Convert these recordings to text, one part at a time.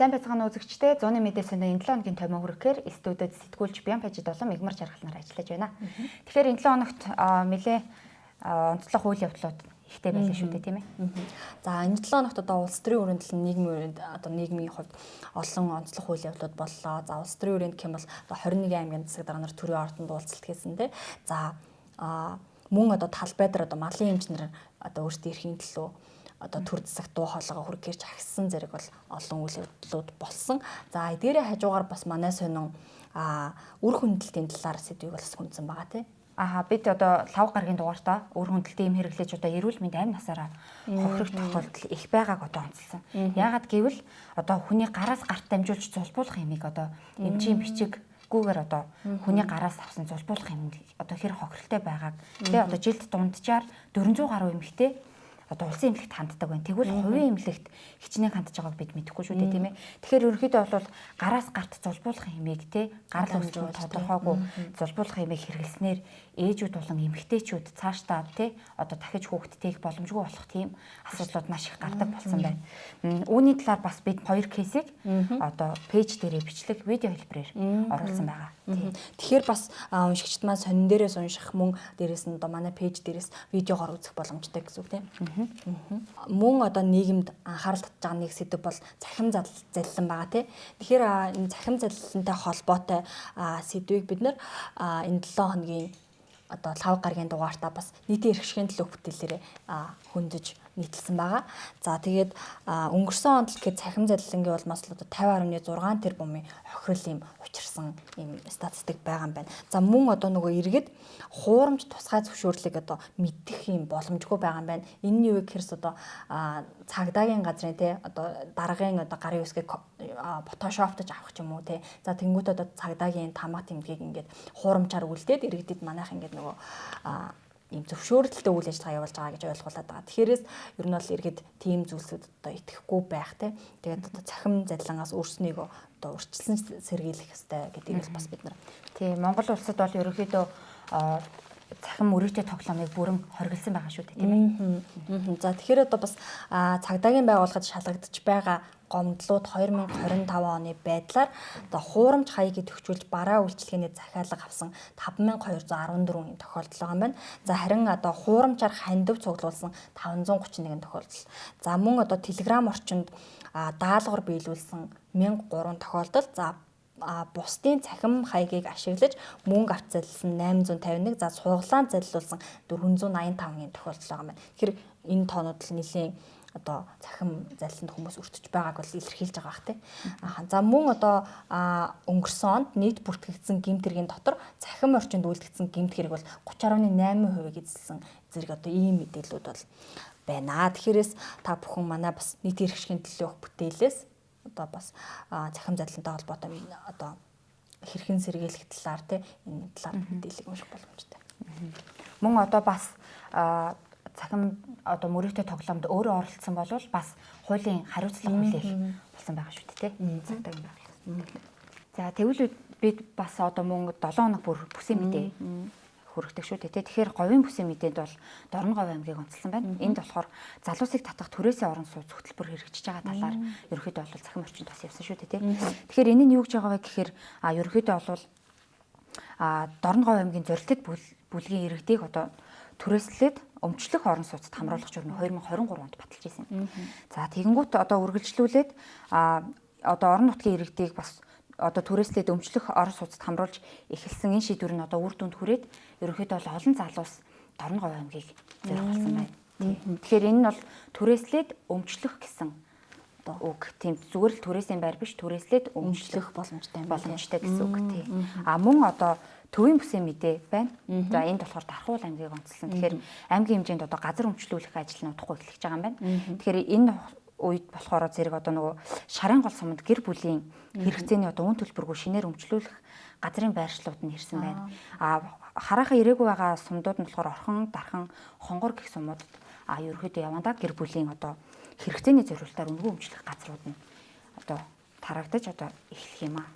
Сайн байцгаана үзэгчдээ. Зуны мэдээ сонио энэ 7 хоногийн томьёо хүргэхээр студид сэтгүүлч Бян Пажид болон Мигмар жаргалнаар ажиллаж байна. Тэгэхээр энэ 7 хоногт нэлээ онцлог үйл явдлууд ихтэй байлаа шүү дээ, тийм ээ. За, энэ 7 хоногт одоо улс төрийн өрөөнд л нийгмийн өрөөнд одоо нийгмийн хувьд олон онцлог үйл явдлууд боллоо. За, улс төрийн өрөөнд гэх юм бол одоо 21 аймгийн засаг дарга нар төрийн ордонд уулзалт хийсэн, тий. За, мөн одоо талбай дээр одоо малын эмч нар одоо өөрсдийн эрхийн төлөө одоо төр засагт дуу хоолойгоо хүргээж агсан зэрэг бол олон үйл явдлууд болсон. За, эдгээрээ хажуугаар бас манай сонин үр хүндлэлтийн талаар сэдвийг бас хүндсэн байгаа, тий. Аа, бид одоо лав гарагийн дугаартаа үр хүндлэлтийн эм хэрэглэж одоо эрүүл мэнд амь насаараа хохирох тохиолдол их байгааг одоо онцлсон. Яагаад гэвэл одоо хүний гараас гарт дамжуулж зулбуулах эмийг одоо эмчийн бичиг гүүгээр одоо хүний гараас авсан зулбуулах эм одоо хэр хохиролтой байгааг, тэгээ одоо жилд дунджаар 400 гаруй эмэгтэй одоо улсын эмнэлэгт ханддаг байна. Тэгвэл хувийн эмнэлэгт хичнээн хандж байгааг бид мэдэхгүй шүү дээ, тийм ээ. Тэгэхээр ерөнхийдөө бол гараас гарт зулбуулах эмийг, те, гарал үүсэл тодорхойгүй зулбуулах эмийг хэрэглэснээр ээжүүд болон эмэгтэйчүүд цаашдаа, те, одоо дахиж хүүхэд тээх боломжгүй болох тийм асуудлууд маш их гардаг болсон байна. Үүний талаар бас бид хоёр case ийг одоо page дээрээ бичлэг видео хэлбэрээр оруулсан байгаа. Тэгэхээр бас уншигчид маань сонин дээрээс унших, мөн дээрээс нь одоо манай page дээрээс видеогоор үзэх боломжтой гэсэн үг, тийм. Мөн одоо нийгэмд анхаарал татж байгаа нэг сэдэв бол цахим заллан байгаа, тий. Тэгэхээр энэ цахим заллантай холбоотой сэдвийг бид нар энэ 7 хоногийн одоо лав гарагийн дугаартаа бас нийтийн эрх ашигын төлөөх бүтээлээрээ хөндөж нийтэлсэн байгаа. За, тэгээд өнгөрсөн онд л гэхэд цахим заллангийн улмаас л одоо 50.6 тэрбумын хохирол юм учирсан юм статистик байгаа юм байна. За, мөн одоо нөгөө иргэд хуурамч тусгай зөвшөөрлийг одоо мэдэх юм боломжгүй байгаа юм байна. Энэ нь юу гэхээр одоо цагдаагийн газрын, те, одоо даргын одоо гарын үсгийг фотошоптож авах ч юм уу, те. За, тэнгуут одоо цагдаагийн тамга тэмдгийг ингээд хуурамчаар үлдээд иргэдэд манайх ингээд нөгөө ийм зөвшөөрөлттэй үйл ажиллагаа явуулж байгаа гэж ойлгуулад байгаа. Тэгэхээр ер нь бол иргэд тийм зүйлсүүд одоо итгэхгүй байх, те. Тэгээд одоо цахим заллангаас өөрснийгөө одоо урьдчилан сэргийлэх ёстой гэдгийг л бас бид нар. Тийм, Монгол улсад бол ерөнхийдөө цахим өрөөтэй тоглоомыг бүрэн хориглосон байгаа шүү дээ, тийм ээ. За, тэгэхээр одоо бас цагдаагийн байгууллагад шалгагдаж байгаа гомдлууд 2025 оны байдлаар одоо хуурамч хаягийг төвчүүлж бараа үйлчилгээний захиалга авсан 5214 юм тохиолдол байгаа юм байна. За, харин одоо хуурамчаар хандив цуглуулсан 531 тохиолдол. За, мөн одоо Telegram орчинд даалгавар биелүүлсэн 1003 тохиолдол. За, бусдын цахим хаягийг ашиглаж мөнгө авч заллсан 851, за, сугалаан заллуулсан 485-ын тохиолдол байгаа юм байна. Тэгэхээр энэ тоонууд л нэлийн одоо цахим залланд хүмүүс өртөж байгааг бол илэрхийлж байгаа бах, тий. Аа, за, мөн одоо өнгөрсөн онд нийт бүртгэгдсэн гэмт хэргийн дотор цахим орчинд үйлдэгдсэн гэмт хэрэг бол 30.8%-ийг эзэлсэн зэрэг одоо ийм мэдээллүүд бол байна. Тэгэхээр та бүхэн манай бас нийт эрх ашигын төлөөх бүтээлээс одоо бас цахим заллантай холбоотой одоо хэрхэн сэргийлэх талаар, тий, энэ талаар мэдээллийг унших боломжтой. Мөн одоо бас цахим одоо мөрөөдтэй тоглоомд өөрөө оролцсон бол бас хуулийн хариуцлага хүлээх болсон байгаа шүү дээ, тий. Цагдаагийн байгууллага. За, тэгвэл бид бас одоо мөн 7 хоног бүр бүсийн мэдээ хүргэдэг шүү дээ, тий. Тэгэхээр говийн бүсийн мэдээнд бол Дорноговь аймгийг онцлсон байна. Энд болохоор залуусыг татах түрээсийн орон сууц хөтөлбөр хэрэгжиж байгаа талаар ерөнхийдөө бол цахим орчинд бас явсан шүү дээ, тий. Тэгэхээр энэ нь юу гэж байгаа вэ гэхээр ерөнхийдөө бол Дорноговь аймгийн зорилтод бүлгийн иргэдийг одоо түрээслээд өмчлөх орон сууцд хамруулах журмыг 2023 онд баталж ирсэн. За, тэгэнгүүт одоо үргэлжлүүлээд одоо орон нутгийн иргэдийг бас одоо түрээслээд өмчлөх орон сууцд хамруулж эхэлсэн энэ шийдвэр нь одоо үр дүнд хүрээд ерөнхийдөө бол олон залуус Дорноговь аймгийг зорих болсон байна. Тэгэхээр энэ нь бол түрээслээд өмчлөх гэсэн одоо үг, тийм, зүгээр л түрээсийн байр биш, түрээслээд өмчлөх боломжтой боломжтой гэсэн үг, тийм. А мөн одоо төвийн бүсийн мэдээ байна. За, энд болохоор Дархуул аймгийг онцлсон. Тэгэхээр аймгийн хэмжээнд одоо газар өмчлүүлэх ажил нь удахгүй эхлэж байгаа юм байна. Тэгэхээр энэ үед болохоор зэрэг одоо нөгөө шарын гол суманд гэр бүлийн хэрэгцээний одоо үн төлбөргүй шинээр өмчлүүлэх газрын байршлууд нь ирсэн байна. А хараахан ирээгүй байгаа сумдууд нь болохоор Орхон, Дархан, Хонгор гэх сумуудад ерөнхийдөө явандаа гэр бүлийн одоо хэрэгцээний зориултаар үнэгүй өмчлөх газрууд нь одоо тарагдаж одоо эхлэх юм аа.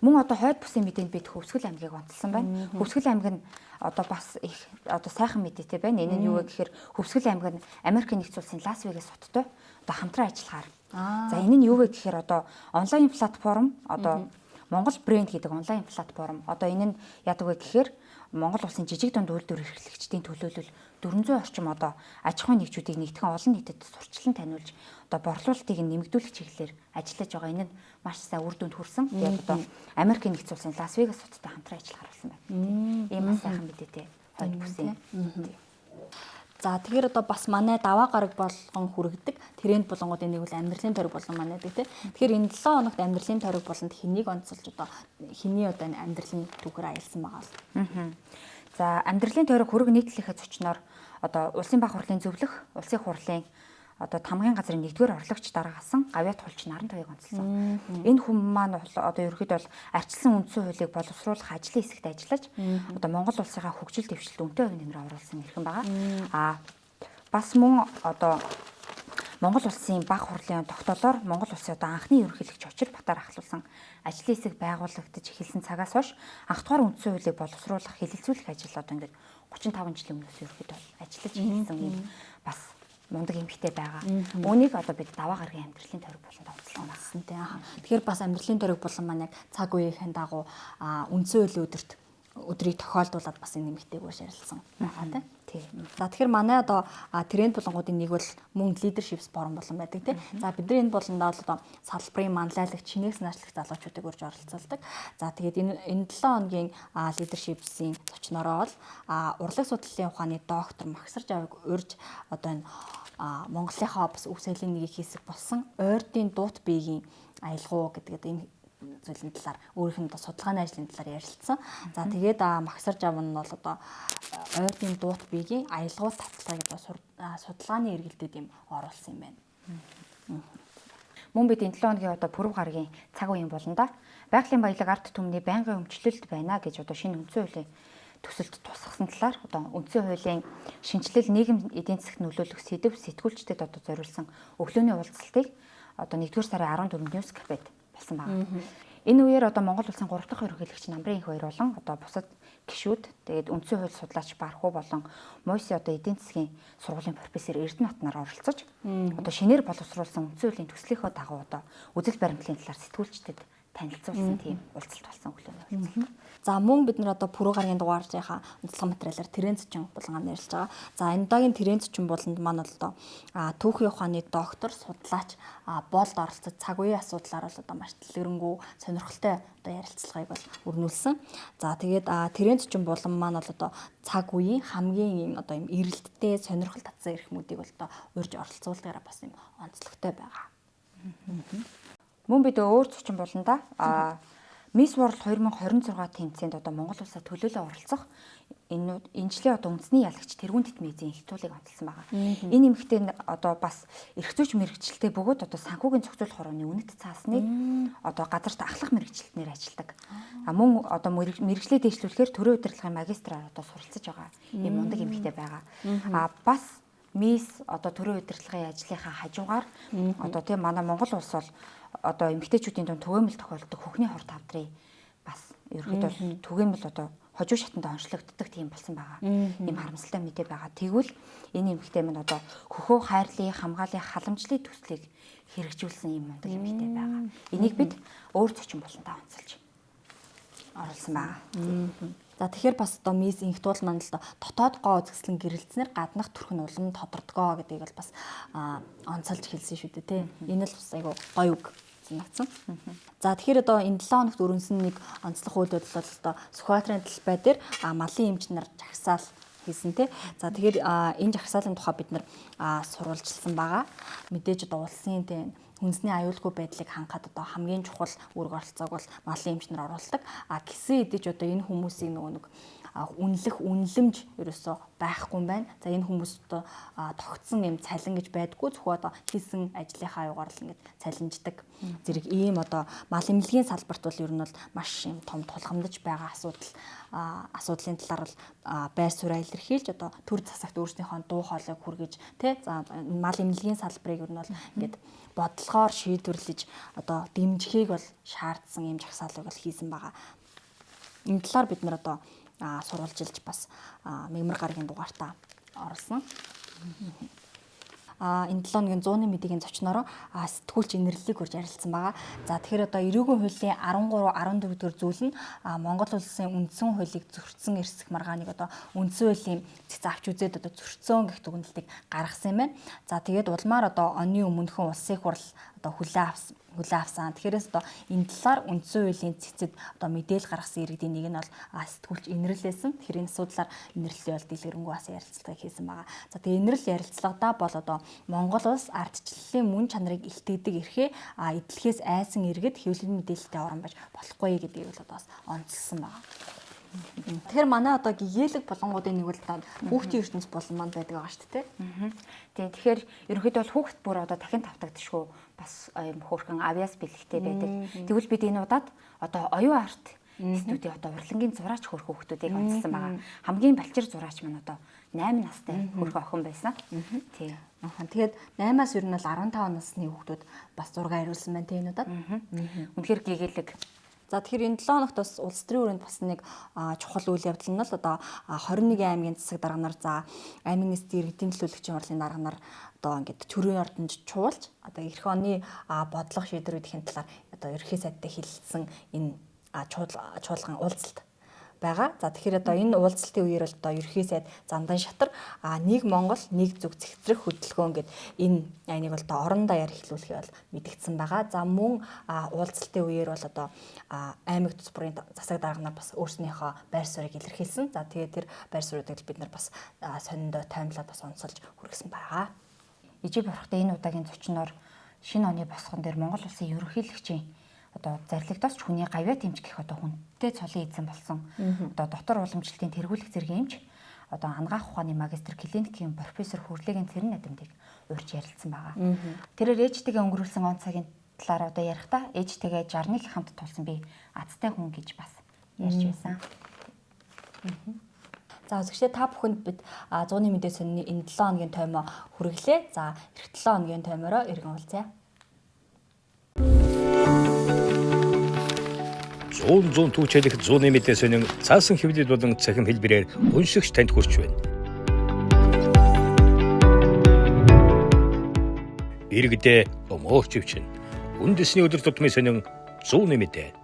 Мөн одоо хойд бүсийн мэдээнд бид Хөвсгөл аймгийг онцлсон байна. Хөвсгөл аймаг нь одоо бас их одоо сайхан мэдээтэй байна. Энэ нь юу вэ гэхээр Хөвсгөл аймаг нь Америкийн нэгдсэн улсын Лас Вегас хоттой одоо хамтран ажиллахаар За, энэ нь юу вэ гэхээр одоо онлайн платформ, одоо Монгол брэнд гэдэг онлайн платформ. Одоо энэ нь яадаг вэ гэхээр Монгол улсын жижиг дунд үйлдвэр эрхлэгчдийн төлөөлөл 400 орчим одоо аж ахуйн нэгжүүдийг нэгтгэн олон нийтэд сурчлан таниулж, одоо борлуулалтыг нэмэгдүүлэх чиглэлээр ажиллаж байгаа. Энэ нь маш сайн үр дүнд хүрсэн. Тэгээд одоо Америкийн нэгдсэн улсын Лас Вегас хоттой хамтран ажил харуулсан байна. Ийм бас сайхан мэдээтэй хойд бүсийн. За, тэгэхээр одоо бас манай даваа гараг болгон хүргэдэг тренд болонгуудын нэг бол амьдралын тойрог болон манай гэдэг, тийм. Тэгэхээр энэ 7 хоногт амьдралын тойрог болонд хэнийг онцолж, одоо хэний одоо энэ амьдралын түүхээр аялсан байгаа л? За, амьдралын тойрог хөрөг нийтлэлийнхээ зочноор одоо улсын бага хурлын зөвлөх, улсын хурлын одоо тамгын газрын 1-р орлогч дараагасан Гавьяат хулч Наран туяаг онцлсон. Энэ хүн маань одоо ерөөхдөө бол арчилсан үндсэн хуулийг боловсруулах ажлын хэсэгт ажиллаж, одоо Монгол улсынхаа хөгжил дэвшилд үнэтэй хувь нэмрээ оруулсан эрхэм байгаа. А бас мөн одоо Монгол улсын бага хурлын тогтоолоор Монгол улсын одоо анхны ерөнхийлөгч Очир Батар ахлуулсан ажлын хэсэг байгуулагдаж эхэлсэн цагаас хойш анх дугаар үндсэн хуулийг боловсруулах, хэлэлцүүлэх ажил одоо ингээд 35 жилийн өмнөөс ерөнхийдөө ажиллаж эхэлсэн юм бас мундаг эмэгтэй байгаа. Үүнийг одоо бид даваа гарагийн амьдралын тойрог болон онцлсон байна. Тийм. Тэгэхээр бас амьдралын тойрог болон маань яг цаг үеийнхэн дагуу үндсэн хуулийн өдрийг тохиолдуулаад бас энэ эмэгтэйг шарилсан байгаа, тийм. Тийм. За, тэгэхээр манай одоо тренд булангуудын нэг бол мөн leadership forum болон байдаг, тийм. За, бидний энэ буландаа бол одоо салбарын манлайлагч, чинээс наашлах залуучуудыг урьж оролцуулдаг. За, тэгээд энэ 7 хоногийн leadership-ийн зочноороо бол урлаг судлалын ухааны доктор Магсар Жавыг урьж, одоо энэ Монголынхаа бас өв соёлын нэг хэсэг болсон ойрдын дуут биеийн аялгау гэдэг энэ зүйлийн талаар, өөрийнх нь одоо судалгааны ажлын талаар ярилцсан. За, тэгээд Магсар Жав нь бол одоо ойрдын дуут биеийн аялгау татлагыг одоо судалгааны эргэлтэд юм оруулсан юм байна. Мөн бид энэ 7 хоногийн одоо пүрэв гарагийн цаг үеийн буланда байгалийн баялаг ард түмний байнгын өмчлөлт байна гэж одоо шинэ үндсэн хуулийн төсөлд тусгасан талаар, одоо үндсэн хуулийн шинэчлэл нийгэм эдийн засагт нөлөөлөх сэдэв сэтгүүлчдэд одоо зориулсан өглөөний уулзалтыг одоо 1-р сарын 14-нд News Cafe-д болсон байна. Энэ үеэр одоо Монгол улсын 3 дахь ерөнхийлөгч Намрын их баяр болон одоо бусад гишүүд, тэгээд үндсэн хууль судлаач Бархуу болон Мойси одоо эдийн засгийн сургуулийн профессор Эрдэнэ Батнаар оролцож, одоо шинээр боловсруулсан үндсэн хуулийн төслийнхөө дагуу одоо үзэл баримтлалын талаар сэтгүүлчдэд танилцуулсан тийм уулзалт болсон, өглөөний уулзалт. За, мөн бид нар одоо пүрэв гарагийн дугаарынхаа онцлог материалаар тренд зочин булангаар нэрлэж байгаа. За, энэ удаагийн тренд зочин буланд маань бол одоо түүхийн ухааны доктор, судлаач Болд оролцож, цаг үеийн асуудлаар бол одоо маш дэлгэрэнгүй, сонирхолтой одоо ярилцлагыг бол өрнүүлсэн. За, тэгээд тренд зочин булан маань бол одоо цаг үеийн хамгийн одоо юм эрэлттэй, сонирхол татсан эрхмүүдийг бол одоо урьж оролцуулдгаараа бас юм онцлогтой байгаа. Мөн бид өөр зочин буланда Miss World 2026 тэмцээнд одоо Монгол улсаа төлөөлөө оролцох энэ жилийн одоо үндэсний ялагч Тэргүүн Тэтмээзийн их туулыг онцлсон байгаа. Энэ эмэгтэй нь одоо бас эрх зүйч мэргэжилтэй бөгөөд одоо санхүүгийн зохицуулах хорооны үнэт цаасныг одоо газарт ахлах мэргэжилтнээр ажилладаг. А мөн одоо мэргэжлээ дэвшлүүлэхээр төрийн удирдлагын магистраар одоо суралцаж байгаа ийм мундаг эмэгтэй байгаа. А бас Miss одоо төрийн удирдлагын ажлынхаа хажуугаар одоо тийм манай Монгол улс бол одоо эмэгтэйчүүдийн дунд түгээмэл тохиолддог хөхний хор тавдрыг бас ерөөхдөө бол түгээмэл одоо хожуу шатанд онцлогддог тийм болсон байгаа. Ийм харамсалтай мэдээ байгаа. Тэгвэл энэ эмэгтэй минь одоо хөхөө хайрлын, хамгаалын, халамжлын төслийг хэрэгжүүлсэн ийм мундаг эмэгтэй байгаа. Энийг бид өөр зочин булантаа онцолж оруулсан байгаа. За, тэгэхээр бас одоо Miss инх туул маань л дотоод гоо үзэсгэлэн гэрэлтснээр гаднах төрх нь улам тодордгоо гэдгийг бол бас онцолж хэлсэн шүү дээ, тий. Энэ л бас айгу гоё үг санагдсан. За, тэгэхээр одоо энэ 7 хоногт өрнөсөн нэг онцлог үйл явдал бол одоо Сүхбаатарын талбай дээр малын эмч нар жагсаал хийсэн, тий. За, тэгэхээр энэ жагсаалын тухай бид нар сурвалжилсан байгаа. Мэдээж одоо улсын, тий, үндэсний аюулгүй байдлыг хангахад одоо хамгийн чухал үүрэг оролцоог бол малын эмч нар оруулдаг. А гисэн хэдий ч одоо энэ хүмүүсийг нөгөө нэг үнэлэх үнэлэмж ерөөсөө байхгүй юм байна. За, энэ хүмүүс одоо тогтсон юм цалин гэж байдаггүй, зөвхөн одоо хийсэн ажлынхаа аюугаар л ингэж цалинждаг. Зэрэг ийм одоо мал эмнэлгийн салбарт бол ер нь бол маш юм том тулгамдж байгаа асуудлын талаар бол байр сууриа илэрхийлж, одоо төр засагт өөрснийхөө дуу хоолойг хүргэж, тий, за, мал эмнэлгийн салбарыг ер нь бол ингээд бодлогоор шийдвэрлэж одоо дэмжихийг бол шаардсан юм жагсаалыг бол хийсэн байгаа. Энэ талаар бид нар одоо сурвалжилж бас мягмар гарагийн дугаартаа оруулсан. энэ 7 хоногийн 100-ны мэдээгийн зочноороо сэтгүүлч Энэрлэлийг урьж ярилцсан байгаа. За тэгэхээр одоо эрүүгийн хуулийн 13 14 дэх зүйл нь Монгол улсын үндсэн хуулийг зөрчсөн эрсэх маргааныг одоо үндсэн хуулийн цэц авч үзээд одоо зөрчсөн гэх дүгнэлтийг гаргасан юм байна. За тэгээд улмаар одоо оны өмнөхөн улсын хурал одоо хүлээн авсан. Тэгэхээр одоо энэ талаар үндсэн хуулийн цэцэд одоо мэдээлэл гаргасан иргэдийн нэг нь бол сэтгүүлч Энэрэл байсан. Тэгэхээр энэ асуудлаар Энэрэлийн бол дэлгэрэнгүй бас ярилцлага хийсэн байгаа. За тэгээ Энэрэл ярилцлагадаа бол одоо Монгол улс ардчлалын мөн чанарыг илтгэдэг эрхээ эдлэхээс айсан иргэд хэвлэл мэдээлэлтэй орон байж болохгүй гэдгийг бол одоо бас онцлсон байгаа. Тэгэхээр манай одоо гэгээлэг болонгуудын нэг бол одоо хүүхдийн ертөнц болон маань байдаг байгаа шүү дээ. Тийм, тэгэхээр ерөнхийдөө бол хүүхд бүр одоо дахин тавтагдшгүй бас юм хөөрхөн авьяас бэлэгтэй байдаг. Тэгвэл бид энэ удаад одоо оюун арт студийн одоо урлагийн зураач хөөрхөн хүүхдүүдийг онцлсон байгаа. Хамгийн балчир зураач маань одоо 8 настай хөөрхөн охин байсан. Тийм. Тэгээд 8-аас ер нь бол 15 насны хүүхдүүд бас зураг хариулсан байна тийм энэ удаад. Үнэхээр гэгээлэг. За тэгэхээр энэ 7 хоногт бас улс төрийн өрөөнд бас нэг чухал үйл явдал нь л одоо 21 аймгийн засаг дарга нар за аймгийн нийслэлийн иргэдийн төлөөлөгчийн хурлын дарга нар одоо ингээд төрийн ордонд чуулж одоо эх оны бодлого шийдвэрүүдийн талаар одоо ерөнхий сайдтай хэлэлцсэн энэ чуулган уулзалт байгаа. За тэгэхээр одоо энэ уулзалтын үеэр бол одоо ерөнхий сайд Зандан Шатар нэг Монгол нэг зүг цэгцрэх хөдөлгөөн гэд энэ айныг бол одоо орон даяар эхлүүлэхээ бол мэдгдсэн байгаа. За мөн уулзалтын үеэр бол одоо аймаг төс бүрийн засаг дарга нар бас өөрснийхөө байр суурийг илэрхийлсэн. За тэгээд тэр байр суурьудыг бид нар бас сониндоо таймлаад бас онцолж хүргэсэн байгаа. Ижи бурхтай энэ удаагийн зочноор шинэ оны босгон дээр Монгол улсын ерөнхийлөгчийн одоо зарлигдоос ч хүний гавьяа тэмцэх одоо хүнтэй цолын эзэн болсон. Одоо дотор уламжлалтын тэргүүлэх зэргийн эмч одоо ангаах ухааны магистр клиникийн профессор Хүрлээгийн Цэрэн Надамдыг урьж ярилцсан байгаа. Тэрээр ээжтэйгээ өнгөрүүлсэн он цагийн талаар одоо ярихдаа ээжтэйгээ 61 хамт тулсан би азтай хүн гэж бас ярьж байсан. За үзэгчдээ та бүхэнд бид 100-ны мэдээ сонины энэ 7 хоногийн тоймоо хүргэлээ. За эх 7 хоногийн тоймороо иргэн уулзъя. 100 түүчэлэх 100-ны мэдээ сонин цаасан хэвлэл болон цахим хэлбэрээр уншигч танд хүрч байна. Иргэдээ өмөөрч өвчин. Үндэсний өдөр тутмын сонин 100-ны мэдээ.